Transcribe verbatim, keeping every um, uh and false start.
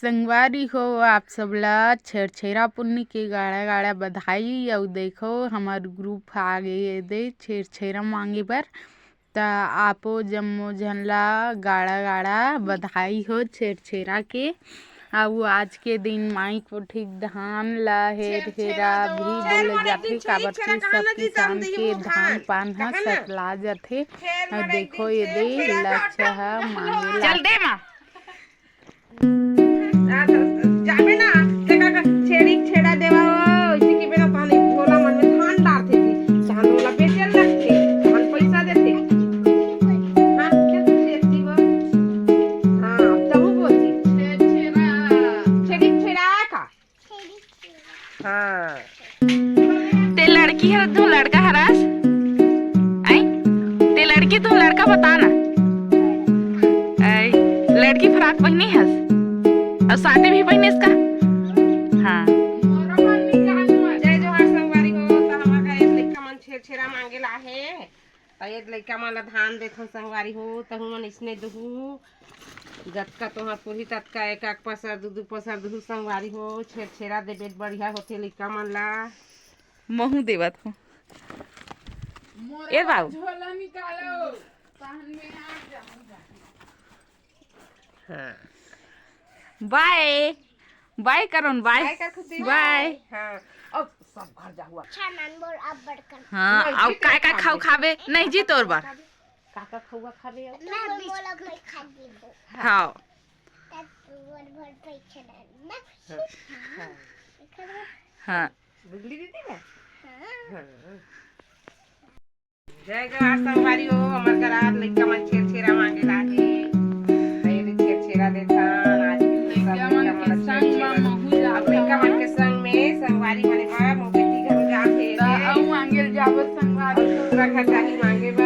संगवारी हो, आप सब ला छेरछेरा पुन्नी के गाड़ा गाड़ा बधाई। अउ देखो, हमर ग्रुप ह आगे ये दे छेरछेरा मांगे बर। त आपो जम्मो झन ला गाड़ा गाड़ा बधाई हो छेरछेरा के। अउ आज के दिन माई कोठी धान ला हेर हेरा भी बोले जाथे, काबर कि सब किसान के धान पान ह सतला जाथे। अउ देखो, ये दे लच्छा ह मांगे ला। चल दे माँ। जाबे ना, ते का, का छेड़ी छेड़ा देवा, इसी के बेरा पानी झोला मन में धान डारथे जी। धान वाला बेचेल लगथे, धान पैसा देथे। हाँ, क्या तू छेड़ती हो? हाँ, तहु बोलती। छेड़ी छेड़ा का? हाँ। ते लड़की हर, तू लड़का हरस? आई? ते लड़की, तू लड़का बता ना। आई, लड़की फराक पहिनी हस? अउ साड़ी भी पहिनिस का? हाँ। जय जोहार संगवारी हो, त हमर का एक लइका मन छेरछेरा मांगे ला हे। त एक लइका मन ला धान देथन संगवारी हो, तहु मन इसने दुहू। जतका तोहर पुरही ततका एक एक पसर, दू दू पसर दुहू संगवारी हो। छेरछेरा देबे त बढ़िया होथे लइका मन ला। महू देवत हो। ए बाबू। झोला निकालो, तहन में आ जाऊंगा। हाँ। बाय। बाय करो न, बाय। बाय कर खुशी। बाय। हाँ। अब सब घर जाहू। अच्छा नान बोल, अब बड़कन। हाँ, नहीं अब जी, काय काय खाबे। खाऊ खाबे? नहीं जी, तोर बर। का का खउआ खाबे अब? मैं भी मोला कोई खा दे दो। हाँ। तब तू और भर पे खेला ना। हाँ। हाँ। बिगली दीदी ना? हाँ। हाँ। जय जोहार संगवारी हो, हमर करा लइका मन छेरछेरा मांगे ला हे। त ये दे छेरछेरा देथन, आज सब लइका मन छेरछेरा। अब लइका मन के संग में संगवारी मने बा, मोर बेटी घर जात हे। त अउ मांगे ल जाबो संगवारी। अउ दूसरा घर जाही मांगे बर।